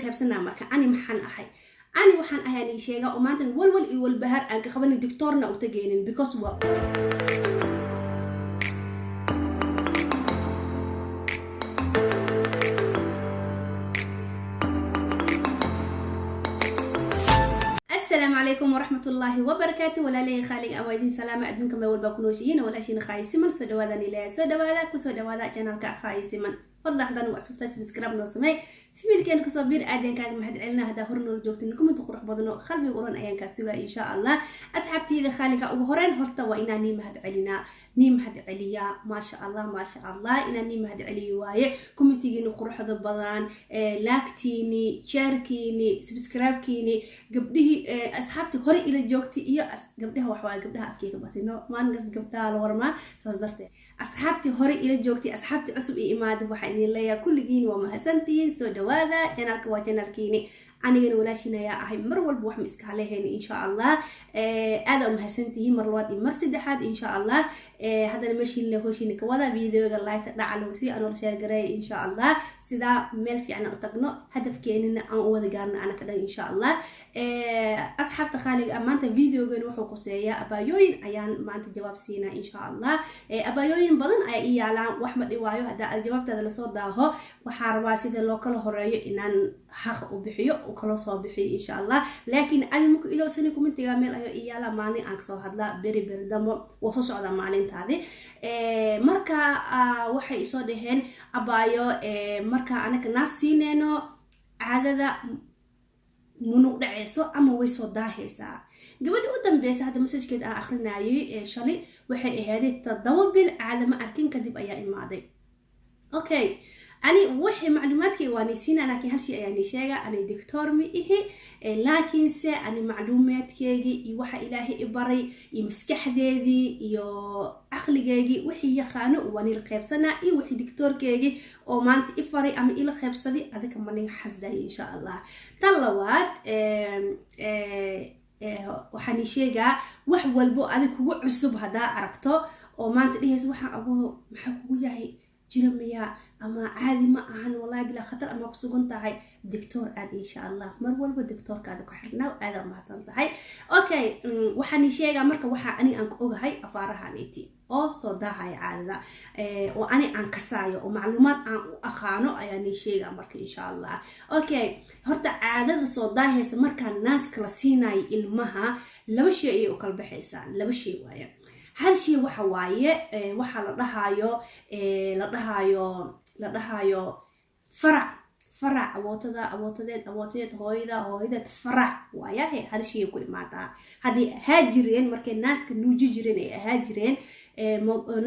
qaybsanaa marka ani maxaan ahay ani waxaan ahay ani sheega oo maanta walwal iyo walbahaar aan ka qabanin doctorna u tagaynin because waa السلام عليكم ورحمة الله وبركاته. ولا لي خالق أوادين سلامة أدونكم ما والبا كنوشيين ولا شين خايسمن سدوادا نلا سدوادا كسدوادا channel خايسمن فضلا حدا وعسبتا سبسكرايب نو سمي في ملكين كصبير آدين كاغ mahad celina hada hornool joogtin comment qurux badan oo qalbi uran ayaan ka sugaa insha Allah. Asxaabtayda khaliga ugu horeen horta waa inaan ni mahad celina ni mahad celiya ma sha Allah ma sha Allah inaan ni mahad celiyo waaye commentigiina quruxda badan laagtiini sharekiini subscribe-kiini gabdhihi asxaabta hore ila joogtay iyo gabdhaha wax waa gabdhaha afkeyga batino maalinkaas gabdhaha la warmaa saas darteed asxaabtii hore ila joogtay asxaabtii cusub iyo imaada waxaa idin leeyahay kulligiin waa mahadsantihiin soo dhawaada channelka waa channelkiini anigana walaashin ayaa ahay mar walba wax ma iska halehayn insha Allah. Aad u mahadsantihiin mar labaad iyo mar saddexaad insha Allah. Haddana meeshiin hoshiina ka wada videoga like dhaca lagu sii anoo share gareey insha Allah sidaa meel fiican u tagno hadafkeenina aan u wada gaarno ana ka dhan insha Allah. Asxaabta khaaliga maanta videogan wuxuu quseeyaa abaayooyin ayaan maanta jawaab siinaa insha Allah. Abaayooyin badan ayaa ii yaalaan wax ma dhiwaayo haddaa aad jawaabtaada lasoo daaho waxaa rabaa sida loo kala horeeyo inaan xaq u bixiyo u kala soo bixiyo insha Allah. Laakiin adi marku ilowsani commentiga meel ayuu ii yaalaa maalin aan kasoo hadlaa beri beri dambo waa soo socdaa maalintaadi. Marka waxay isoo dhaheen abaayo marka anaga naas siineyno caadada munuq dhaceyso ama way soo daahaysaa. Gabadha u dambeysa hadda message-keeda aan akhrinayay shalay waxay ahaaday 7 bil caada ma arkin kadib ayaa imaaday. Okay ani wixii macluumaadkay waa nisiina laakiin hal shay ayaa ni sheega ani doctor ma ihi laakiinse ani macluumaadkeygii iyo waxa ilaahay i baray iyo maskaxdeedii iyo caqligeygii wixii yaqaano waa nila qaybsanaa iyo wixii doctorkeygii oo maanta i faray ama ila qaybsaday adika ma niga xasdayo insha Allah. Tan labaad waxaan ii sheegaa wax walbo adig kugu cusub haddaa aragto oo maanta dhehaysa waxaan agu maxaa kugu yahay jira miyaa ama caadi ma ahan wallahi bilaa khatar ama ku sugan tahay doctor aad insha Allah mar walba doctorkaada ku xirnaa aad u mahadsan tahay. Okay waxaan ii sheegaa marka waxa ani aan ku ogahay afaarahan iti oo soo daahaya caadada oo ani aan kasaayo oo macluumaad aan u aqaano ayaan ii sheegaa marka insha Allah. Okay horta caadada soo daahaysa markaa naaska la siinayo ilmaha laba shay ayay u kala baxaysaa laba shay waaye. Hal shay waxa waaye waxa la dhahayo farac farac awootada awootadeed awootadeed hooyada hooyadeed farac waayahe hal shay ku imaadaa haddii ahaa jireen markay naaska nuuji jireen ay ahaa jireen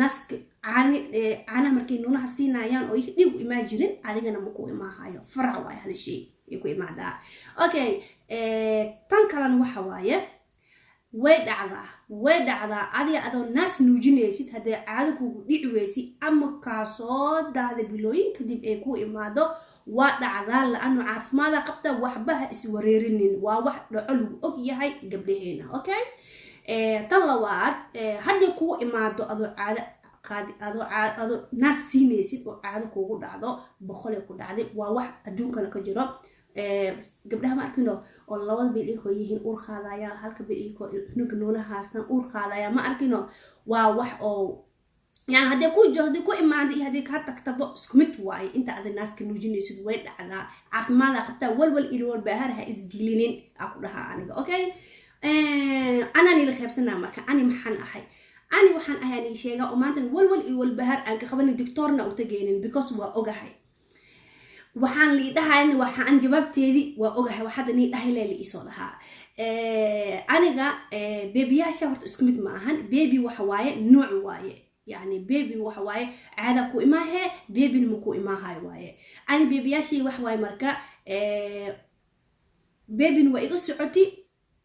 naaska caanaha markay nuunaha siinayaan oo dhiig u imaan jirin adigana ma ku imaahayo farac waaye hal shay ay ku imaadaa. Okay tan kalena waxa waaye way dhacdaa adiga adoo naas nuujinaysid haddii caado kugu dhici weysi ama kaasoo daahda bilooyin kadib ay ku imaado waa dhacdaa la-aanu caafimaada qabta waxba ha iswareerinin waa wax dhaco lagu og yahay gabdhaheena. Okay tan labaad haddii kuu imaado adoo caado qaadi adoo naas siinaysid oo caado kugu dhacdo 100 ku dhacday waa wax adduunkana ka jiro. Gabdhaha ma arkino oo labada bil iikoo yihiin uur qaadaya halka bil iikoo cunuga nuuna haastaan uur qaadaya ma arkino waa wax oo yani haddii ku jo haddii ku imaada iyo haddii kaa tagtabo isku mid waaye inta aad naaska nuujinaysid way dhacdaa caafimaada qabtaa walwal iyo walbahaar ha isgelinin aa ku dhahaa aniga. Okay anaa nila qaybsanaa marka ani maxaan ahay ani waxaan ahay ani sheega oo maanta walwal iyo walbahaar aan ka qabanin doctorna u tagaynin because waa ogahay waxaan lii dhahayn waxaan jawaabteedii waa ogahay wax hadda nii dhahay lee la isoo dhahaa. Aniga beebiyaasha horta isku mid ma ahan beebi waxa waaye nooc waaye yani beebi waxa waaye caada ku imaahe beebina ma ku imaahayo waaye ani beebiyaashii wax waaye marka beebin waa iga socoti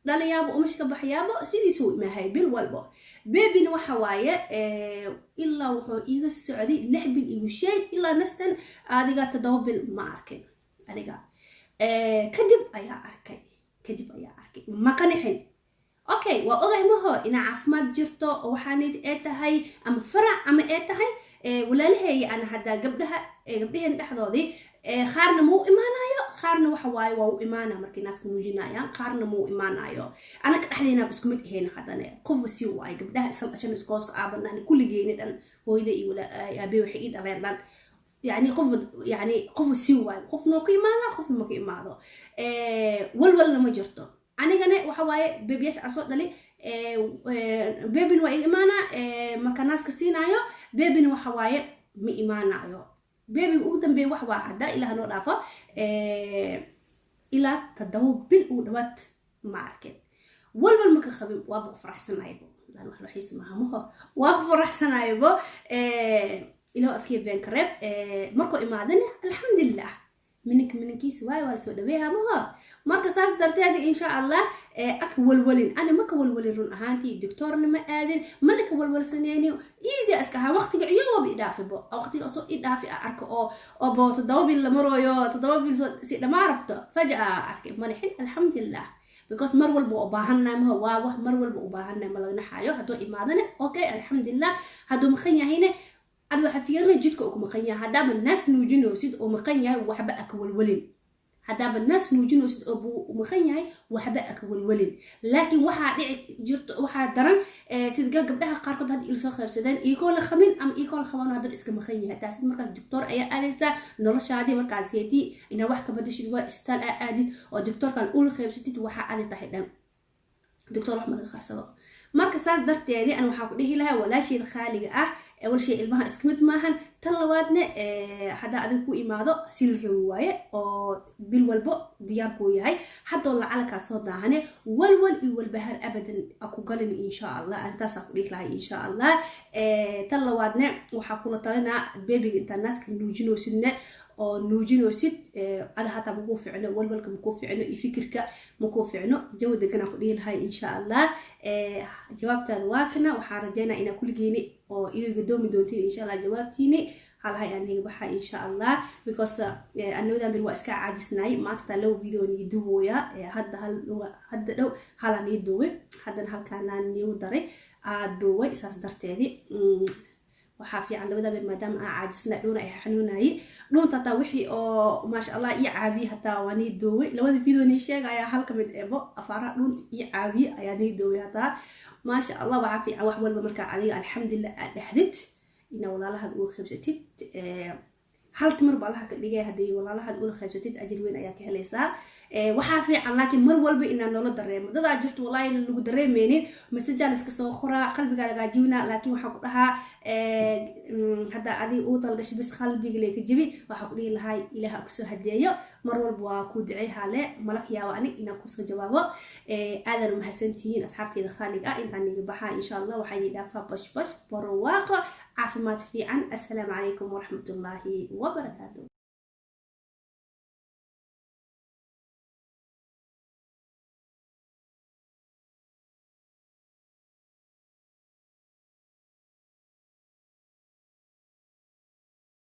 dhalayaabo umashka baxyaabo sidiisa u imaahay bil walbo beebina waxa waaye ilaa wuxuu iga socday 6 bil igu sheeg ilaa nastan adiga 7 bil ma arkin aniga kadib ayaa arkay ma qanixin. Okay waa ogahay maho inaa caafimaad jirto oo waxaanid ee tahay ama farac ama ee tahay walaalaheeya ana haddaa gabdhaha gabdhaheen dhexdoodii qaarna ma u imaanayo Qaarna waxa waaye waa u imaana markay naaska nuujinayaan, qaarna ma u imaanayo. Anaka dhexdeena isku mid ahayn, haddana qofba si waaye. Gabdhaha isla dhashan, isku hoos ku aabanahna kulligeeni dhan, hooyada iyo aabbe waxay ii dhaleen dhan, yani qofba, yani qofba si waayo, qofna waa ku imaada, qofna ma ku imaado. Walwalna ma jirto. Anigana waxa waaye beebiyaasha aan soo dhali, beebin waa iga imaanaa marka naaska siinaayo, beebina waxa waaye ma imaanayo. Beebiga ugu dambeeya wax waa hadda ilaah noo dhaafo, ilaa 7 bil ugu dhawaad ma arkin. Walwal maka qabin, waaba ku faraxsanaybo lan wax loo xiisa maaha maho, waa ku faraxsanaybo. Ilaah afkiya been ka reeb. Markuu imaadana alxamdulilah, minanka minankiisa waayo, waa lasoo dhaweeha maho. Marka saas darteed insha Allah aka walwalin. Ani maka walwalin run ahaantii, doctorna ma aadin, mana ka walwalsaneyni. Easy iska ahaa. Waqtiga ciyoowaba idhaafibo, waqtiga soo idhaafi a arko oo oo 7 bil la marooyo, 7 bil si dhamaa rabto, faja arkay, manixin, alxamdulilah, because mar walba u baahannahay maha. Waa wax mar walba u baahannahay, ma laga naxaayo. Hadduu imaadana okay, alxamdulilah. Hadduu maqan yahayna ad waxa fiirna jidka uu ku maqan yahay. Haddaaba naas nuujinoosid oo maqan yahay, waxba aka walwalin. Haddaaba naas nuujinoosid oo buu maqan yahay, waxba aka walwalin. Laakiin waxaa dhici jirto, waxaa daran sida gabdhaha qaarkood hadda ila soo qaybsadeen, iyagoo la qabin ama iyagoo la qabano haddana iska maqan yahay. Taasi markaas doctor ayaa aadaysaa noloshaadii markaas seeti inaa wax ka badashid, waa isbitaal aa aadid oo doctorkan ula qaybsatid. Waxaa adi tahay dhan doctor wax malaga qarsado. Marka saas darteedii ana waxaa ku dhihi lahaa walaasheeda khaaliga ah, walshay ilmaha iska mid maahan. Tan labaadna, haddaa adiga ku imaado si la rabi waaye oo bil walbo diyaar kuu yahay. Haddoo lacalakaa soo daahane, walwal iyo walbahaar abadan aku galin insha Allah. Ani taasaa ku dhihi lahay insha Allah. Tan labaadna, waxaa kula talinaa beebiga intaa naaska nuujinoosidne oo nuujinoosid, ada hataa makuu ficno, walwalka makuu ficno iyo fikirka makuu ficno. Jawi deganaa ku dhihi lahay insha Allah. Jawaabtaada waa kana. Waxaa rajeynaa inaa kulligeeni oo iga gadoomi doontiin insha Allah. Jawaabtiini halahay aan higa baxa insha Allah, because anabadan bil waa iska caajisnaay. Maanta taa laba video nii duubooya hadda, hal hadda dhow halaa nii duubay, haddana halkaanaa niigu daray aad duubay. Saas darteedi waxaa fiican labada bir maadaama aan caajisnay, dhuuna ay xanuunayay dhuunta, hataa wixii oo maasha Allah ii caabiye hataa waa nii duubay. Labada video nii sheega ayaa hal ka mid ebo afaaraha dhuunta ii caabiye ayaa nii duubay hataa, maasha Allah. Waxaa fiican wax walba markaa adiga alxamdulilah aad dhahdid inaa walaalahaad uga qaybsatid. Hal timir ba Allaha ka dhigay, haddii walaalahaad ula qaybsatid ajir weyn ayaa ka helaysaa. Waxaa fiican laakiin mar walba inaa noola dareemo. Dadaa jirto wallahi lagu dareemeynin, message la iska soo qoraa, qalbigaa lagaa jibinaa. Laakiin waxaa ku dhahaa hadda adiga uu talgashay bis qalbiga lee ka jibi. Waxaa ku dhihi lahay Ilaah kusoo hadeeyo. Mar walba waa kuu ducey haale malak yaabo anig inaan kusoo jawaabo. Aadan umahadsantihiin asxaabteeda khaaliga ah. Intaan niga baxaa insha Allah, waxaa idin dhaafaa bash bash, barwaaqo, caafimaad fiican. Assalaamu calaykum waraxmatullaahi wabarakaatu.